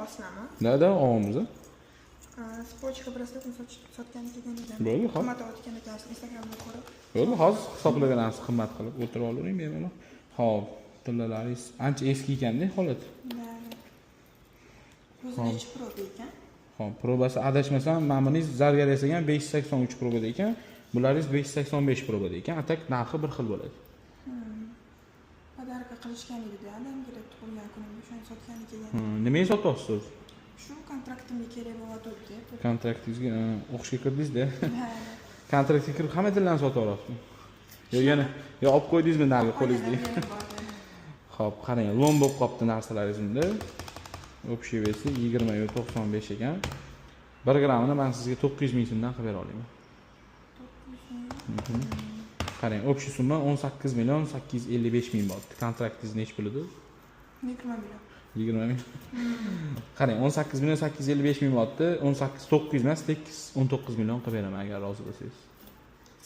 olasizlarmi? Да, olamiz. Цепочка, браслет ni sotgani kelgan edim. Bo'ldi, hop. Qimmat olayotgan ekansiz, Instagramda ko'rib. Bo'ldi, hozir hisoblab beramiz, qimmat qilib o'tirib olavering bemalol. Xo'p, tillalaringiz ancha eski ekanda holat. Да. O'zi nechi proba ekan? Xo'p, probasi adashmasam, mana buningiz zargar yasagan 583 probada ekan, bularingiz 585 probada ekan. A так narxi bir xil bo'ladi. Подарка qilishgan edi-da, adamga deb tug'ilgan kunimga o'shani sotgani kelgan. Nimaga sotyapsiz o'zi? Shu kontraktimga kerak bo'lyotgandi deb. Kontraktingizga o'qishga kirdingiz-da. Ha. Kontraktga kirib hamma tillarni sotib olyapsizmi? Yo yana yo olib qo'ydingizmi narigi qo'lingizda? Yana bor. Xo'p, qarang, лом bo'lib qolibdi narsalaringiz unda. Общий вес i 20,95 ekan. 1 grammini men sizga 900 ming so'mdan qilib bera olaman. Qarang, общий summa 18 million 855 ming bo'ldi. Kontraktingiz nechi pul edi? 20 million. 20 ming. Qarang, 18 million 855 ming bo'ldi. 18 900 emas, 8 19 million qilib beraman agar rozi bo'lsangiz.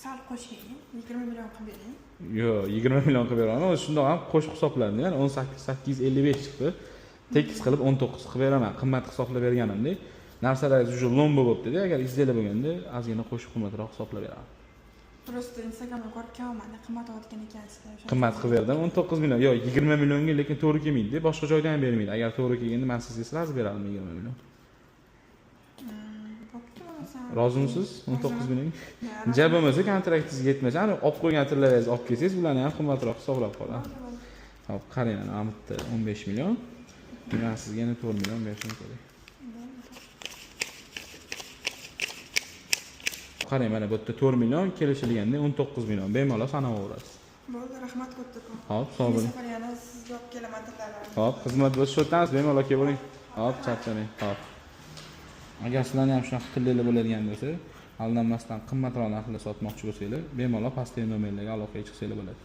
Sal qo'shing, 20 million qilib bering. Yo'q, 20 million qilib beraman. O'zi shundoq ham qo'shib hisoblandi. Ya'ni 18 855 chiqdi. Tekis qilib 19 qilib beraman. Qimmat hisoblab berganimdek. Narsalaringiz уже лом bo'libdi-da. Agar изделие bo'lganda ozgina qo'shib qimmatroq hisoblab beraman. Просто Instagramda ko'rib kelyapman, qimmat olayotgan ekansizlar. O'shaning Qimmat qilib berdim 19 million. Yo'q, 20 millionga lekin to'g'ri kelmaydi. Boshqa joydan ham bermaydi. Agar to'g'ri kelganda men sizga сразу berardim 20 million. Bo'pti bo'lmasa. Rozimisiz 19 million? Да. Ja bo'lmasa kontraktingizga yetmasa, ani olib qo'ygan tillalaringizni olib kelsangiz, ularni ham qimmatroq hisoblab qoladi. Hop, qarang, mana bu yerda 15 million. Men sizga yana 4 million berishim kerak. Qarang, mana bu yerda 4 million kelishilganda 19 million. Bemalol sanaverasiz. Bo'ldi, rahmat kattakon. Hop, sog' bo'ling. Safar yana sizga olib kelaman tillalarni. Hop, xizmat bo'lsa shu yerdamiz, bemalol kelavering. Hop, charchamang. Hop. Agar sizlarni ham shunaqa tillar bo'ladigan bo'lsa, aldanmasdan qimmatroq narxda sotmoqchi bo'lsanglar, bemalol pastdagi nomerlarga aloqaga chiqsanglar bo'ladi.